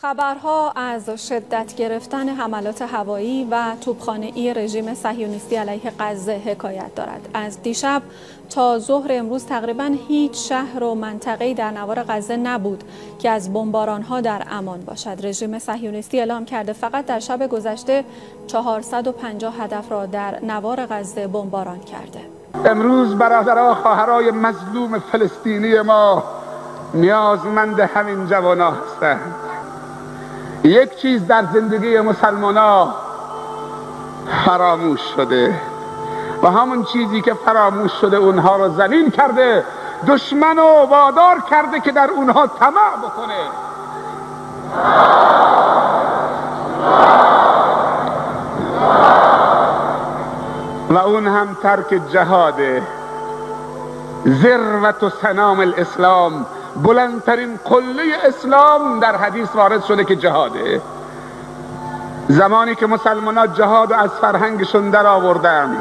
خبرها از شدت گرفتن حملات هوایی و توپخانه‌ای رژیم صهیونیستی علیه غزه حکایت دارد. از دیشب تا ظهر امروز تقریبا هیچ شهر و منطقه‌ای در نوار غزه نبود که از بمباران‌ها در امان باشد. رژیم صهیونیستی اعلام کرده فقط در شب گذشته 450 هدف را در نوار غزه بمباران کرده. امروز برادرها خواهرای مظلوم فلسطینی ما نیازمند همین جوان‌ها هستند. یک چیز در زندگی مسلمان ها فراموش شده و همون چیزی که فراموش شده اونها رو ذلیل کرده، دشمن رو وادار کرده که در اونها طمع بکنه. و اون هم ترک جهاده. ذروة سنام الاسلام، بلندترین قله اسلام در حدیث وارد شده که جهاده. زمانی که مسلمان ها جهاد از فرهنگشون در آوردن،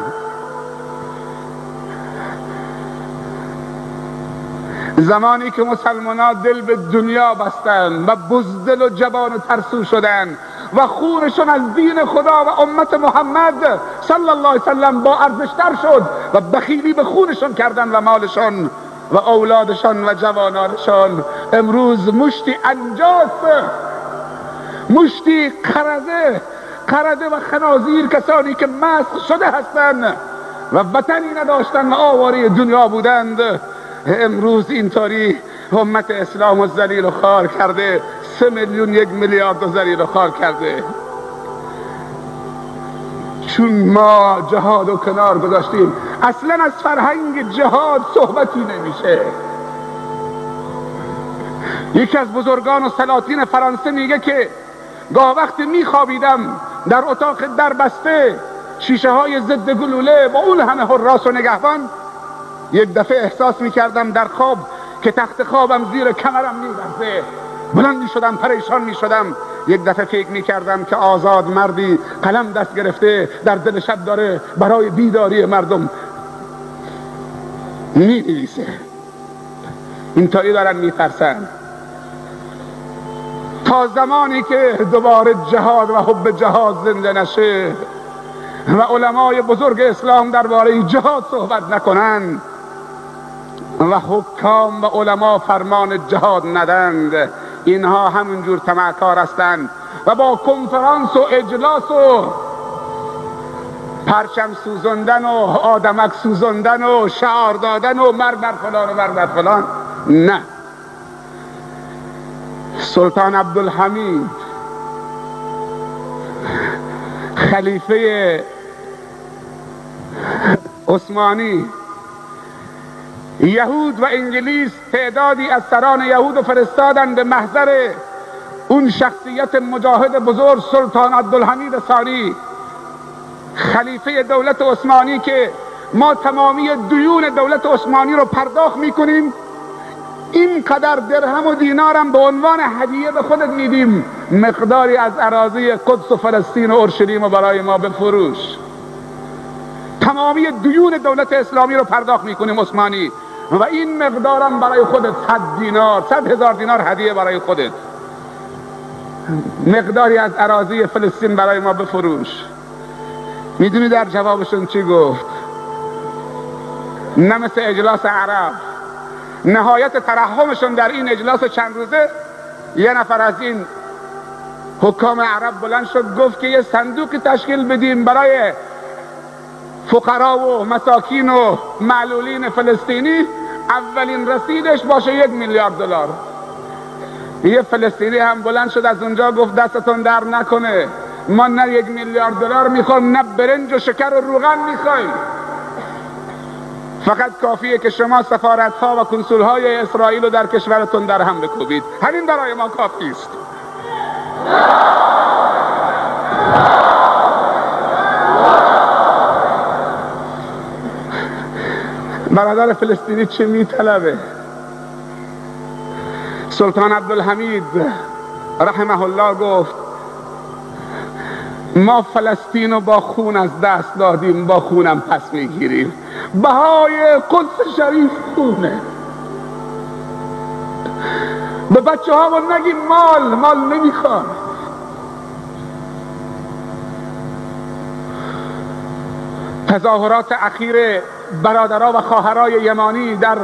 زمانی که مسلمان ها دل به دنیا بستن و بزدل و جبان و ترسو شدن و خونشون از دین خدا و امت محمد صلی الله علیه وسلم با ارزشتر شد و بخیلی به خونشون کردن و مالشون و اولادشان و جوانانشان، امروز مشتی انجاس، مشتی قرده و خنازیر، کسانی که مسخ شده هستند و وطنی نداشتند و آواره دنیا بودند، امروز اینطوری امت اسلام و ذلیل و خوار کرده. 3 میلیون 1 میلیارد و ذلیل و خوار کرده. چون ما جهاد و کنار گذاشتیم، اصلا از فرهنگ جهاد صحبتی نمیشه. یکی از بزرگان و سلاطین فرانسه میگه که گاه وقتی میخوابیدم در اتاق دربسته، شیشه های ضد گلوله با اون همه حراس و نگهبان، یک دفعه احساس میکردم در خواب که تخت خوابم زیر کمرم میلرزه. بلند میشدم، پریشان میشدم. یک دفعه فکر میکردم که آزاد مردی قلم دست گرفته در دل شب داره برای بیداری مردم مینویسه. اینطوری دارن میترسن. تا زمانی که دوباره جهاد و حب جهاد زنده نشه و علمای بزرگ اسلام درباره جهاد صحبت نکنن و حکام و علما فرمان جهاد ندند، اینها همونجور طمعکار هستند و با کنفرانس و اجلاس و پرچم سوزاندن و آدمک سوزاندن و شعار دادن و مرگ بر فلان و مرگ بر فلان. نه، سلطان عبدالحمید خلیفه عثمانی، یهود و انگلیس تعدادی از سران یهود فرستادند به محضر اون شخصیت مجاهد بزرگ سلطان عبدالحمید ثانی، خلیفه دولت عثمانی، که ما تمامی دیون دولت عثمانی رو پرداخت میکنیم، این قدر درهم و دینارم به عنوان هدیه به خودت میدیم، مقداری از اراضی قدس و فلسطین و اورشلیم رو برای ما بفروش. تمامی دیون دولت اسلامی رو پرداخت میکنیم عثمانی، و این مقدارم برای خودت، 100 دینار، 100,000 دینار هدیه برای خودت، مقداری از اراضی فلسطین برای ما بفروش. میدونی در جوابشون چی گفت؟ نه مثل اجلاس عرب، نهایت ترحمشون در این اجلاس چند روزه، یه نفر از این حکام عرب بلند شد گفت که یه صندوقی تشکیل بدیم برای فقرا و مساکین و معلولین فلسطینی، اولین رسیدش باشه 1 میلیارد دلار. یه فلسطینی هم بلند شد از اونجا گفت دستتون در نکنه، ما نه 1 میلیارد دلار میخوایم، نه برنج و شکر و روغن میخوایم، فقط کافیه که شما سفارت ها و کنسول های اسرائیل رو در کشورتون در هم بکوبید، همین برای ما کافی است. برادر فلسطینی چه میطلبه؟ سلطان عبدالحمید رحمه الله گفت ما فلسطین رو با خون از دست دادیم، با خونم پس میگیریم. بهای قدس شریف خونه. به بچه هامون نگیم مال، مال نمیخوان. تظاهرات اخیر برادرها و خواهرای یمانی در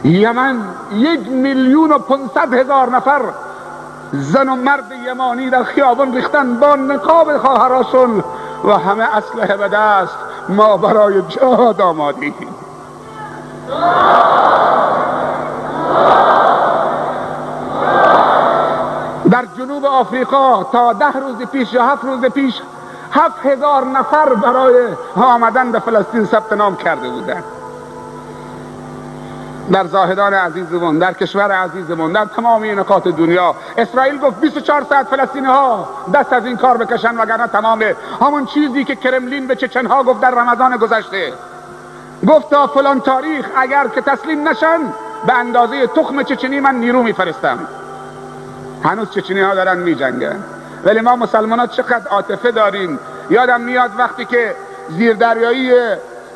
یمن، 1,500,000 نفر زن و مرد یمانی در خیابان ریختن با نقاب خواهراشون و همه اسلحه به دست. ما برای جهاد آمادیم. در جنوب آفریقا تا 10 روز پیش یا 7 روز پیش 7000 نفر برای آمدن به فلسطین ثبت نام کرده بودند. در زاهدان عزیزمون، در کشور عزیزمون، در تمام نقاط دنیا، اسرائیل گفت 24 ساعت فلسطینی ها دست از این کار بکشن وگرنه تمام همون چیزی که کرملین به چچنها گفت در رمضان گذشته، گفت تا فلان تاریخ اگر که تسلیم نشن به اندازه تخم چچنی من نیرو میفرستم. هنوز چچنی ها دارن میجنگن، ولی ما مسلمان ها چقدر عاطفه داریم. یادم میاد وقتی که زیردریایی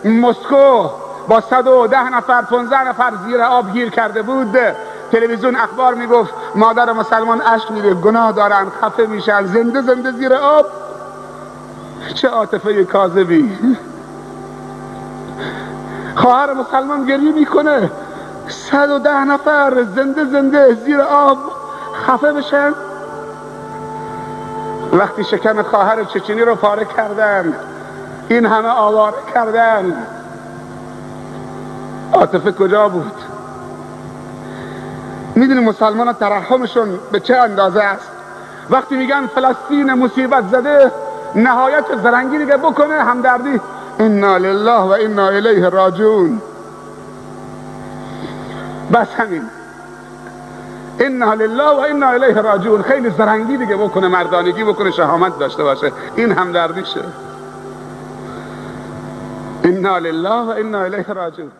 مسکو با 110 نفر 15 نفر زیر آب گیر کرده بود، تلویزیون اخبار میگفت مادر مسلمان اشک میره، گناه دارن، خفه میشن، زنده زنده زیر آب. چه عاطفه کاذبی. خواهر مسلمان گریه میکنه، 110 نفر زنده زنده زیر آب خفه بشن. وقتی شکم خواهر چچنی رو پاره کردن، این همه آواره کردن، عاطفه کجا بود؟ میدونی مسلمان ها ترحمشون به چه اندازه است؟ وقتی میگن فلسطین مصیبت زده، نهایت زرنگی دیگه بکنه، همدردی، انا لله و انا الیه راجعون، بس همین، انا لله و انا الیه راجعون. خیلی زرنگی دیگه بکنه، مردانگی بکنه، شهامت داشته باشه، این همدردیشه. انا لله و انا الیه راجعون.